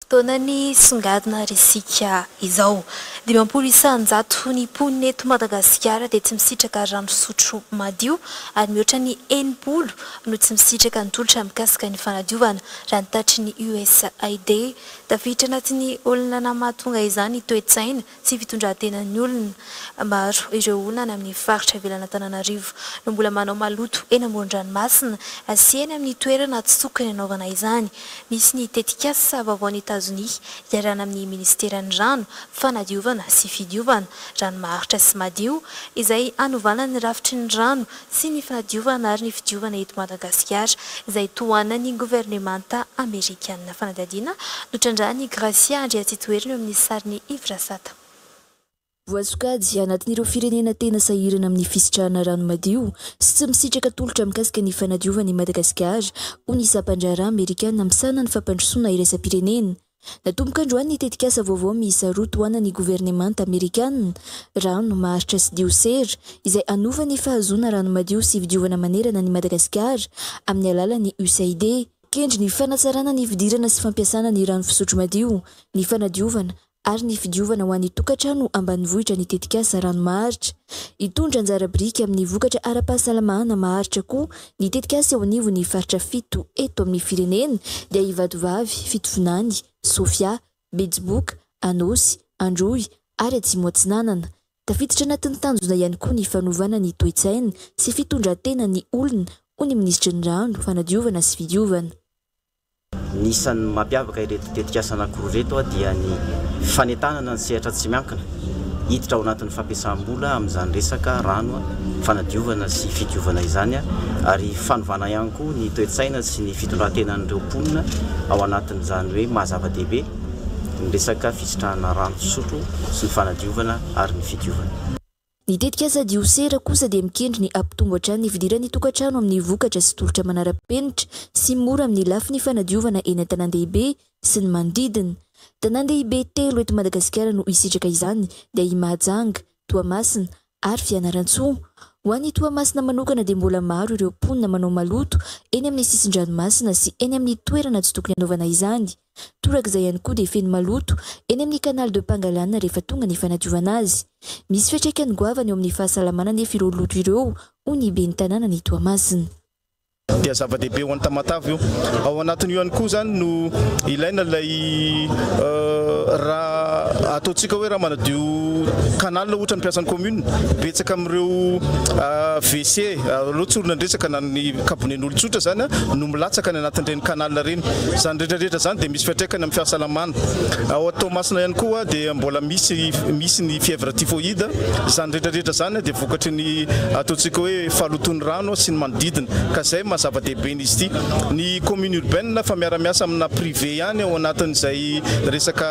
Fotoanan'ny songadina ary isika izao. 50% ny mponina eto Madagasikara dia tsy misitraka rano fisotro madio ary mihoatra ny 60 no tsy misitraka ny tolotra mikasika ny fanadiovana, raha ny tatitry ny USAID. Tafiditra anatin'ny olana mahatonga izany ny toe-tsaina sy fitondran-tenan'ny olona. Maro ireo olona any amin'ny faritra ivelan'Antananarivo no mbola manao maloto eny amoron-dranomasina sy eny amin'ny toerana tsy tokony hanaovana izany. Misy ny tetikasa vaovaon'i Etazonia iarahana amin'ny minisiteran'ny Rano, Fanadiovana sy Fidiovana, Rano maharitra sy madio, izay hanovana ny rafitry ny rano sy ny fanadiovana ary ny fidiovana eto Madagasikara, izay tohanan'ny governemanta amerikana. Fanadihadiana notrandrahan'i Gracia Andriatsitoherina eo amin'ny sarin'i Yves Rasata. Voasokajy anatin'ireo firenena tena sahirana amin'ny fisitrahana rano madio sy tsy misitraka tolotra mikasika ny fanadiovana i Madagasikara, hoy ny sampan-draharaha amerikana misahana ny fampandrosoana iraisam-pirenena. Natomboka androany ny tetikasa vaovao miisa roa tohanan'ny governemanta amerikana, Rano maharitra sy Diosera, izay hanova ny fahazoana rano madio sy fidiovana manerana an'i Madagasikara amin'ny alalan'ny USAID. Kendry ny fanatsarana ny fidirana sy fampiasana ny rano fisotro madio, ny fanadiovana ary ny fidiovana ho an'ny tokantrano ambanivohitra ny tetikasa Rano Maharitra. Hitondra anjara biriky amin'ny vokatra ara-pahasalamana maharitra koa ny tetikasa eo anivon'ny faritra fito eto amin'ny firenena dia i Vatovavy, Fitovinany, Sofia, Betsiboka, Anôsy, Androy ary Atsimo Atsinanana. Tafiditra anatin'ny tanjona ihany koa ny fanovana ny toe-tsaina sy fitondran-tenan'ny olona hoy ny minisitry ny Rano, Fanadiovana sy Fidiovana. Ny isan'ny mampiavaka ireto tetikasa anankiroa ireto dia ny fanentanana ny sehatra tsy miankina hiditra ao anatin'ny fampiasam-bola amin'izany resaka rano, fanadiovana sy fidiovana izany ary fanovana ihany koa ny toe-tsaina sy ny fitondran-tenan'ireo mponina ao anatin'izany hoe maha zava-dehibe ny resaka fisitrahana rano fisotro sy ny fanadiovana ary ny fidiovana. Ny tetikasa Diosera kosa dia mikendry ny hampitombo hatrany ny fidiran'ny tokantrano amin'ny vokatra sy tolotra manara-penitra sy mora amin'ny lafiny fanadiovana eny an-tanàn-dehibe sy ny manodidina. Tanàn-dehibe telo eto Madagasikara no hisitraka izany dia i Mahajanga, Toamasina ary Fianarantsoa. Ho an'i Toamasina manokana dia mbola maro ireo mponina manao maloto eny amin'ny sisin-dranomasina sy eny amin'ny toerana tsy tokony hanaovana izany. Torak'izay ihany koa dia feno maloto eny amin'ny canal de Pangalane rehefa tonga ny fanadiovana azy. Misy fiantraikany goavana eo amin'ny fahasalamana anefa ireo loto ireo, hoy ny ben'ny tanànan'i Toamasina. Dia zava-dehibe ho an'i Tamatave io. Ao anatin'io ihany koa izany no ilaina ilay raha ataontsika hoe raha manadio canal ohatra ny mpiasan'ny commune, betsaka amin'ireo WC, aleo tsorina ny resaka na ny kabonen'olon-tsotra izany no milatsaka any anatin'ireny canal ireny. Izany rehetra rehetra izany dia misy fiantraikany amin'ny fahasalamana. Ao Toamasina ihany koa dia mbola misy misy ny fièvre typhoïde. Izany rehetra rehetra izany dia vokatry ny ataontsika hoe fahalotoan'ny rano sy ny manodidina. Ka izay maha zava-dehibe an'izy ity. Ny commune urbaine fa miara-miasa amina privé ihany ao anatin'izay resaka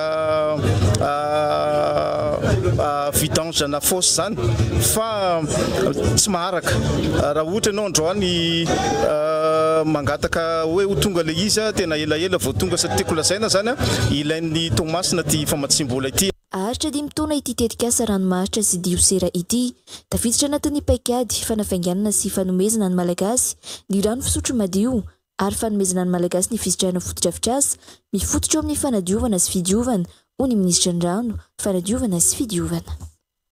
vidange na fosse izany fa tsy maharaka. Raha ohatra ianao androany mangataka hoe ho tonga ilay izy, tena elaela vao tonga satria tiako lazaina izany, ilain'ny Toamasina ity famatsiam-bola ity. Haharitra dimy taona ity tetikasa rano maharitra sy diosera ity. Tafiditra anatin'ny paikady fanafainganana sy fanomezana ny Malagasy ny rano fisotro madio ary fanomezana ny Malagasy ny fisitrahana fotodrafitrasa mifototra eo amin'ny fanadiovana sy fidiovana, hoy ny minisitry ny Rano, fanadiovana sy fidiovana.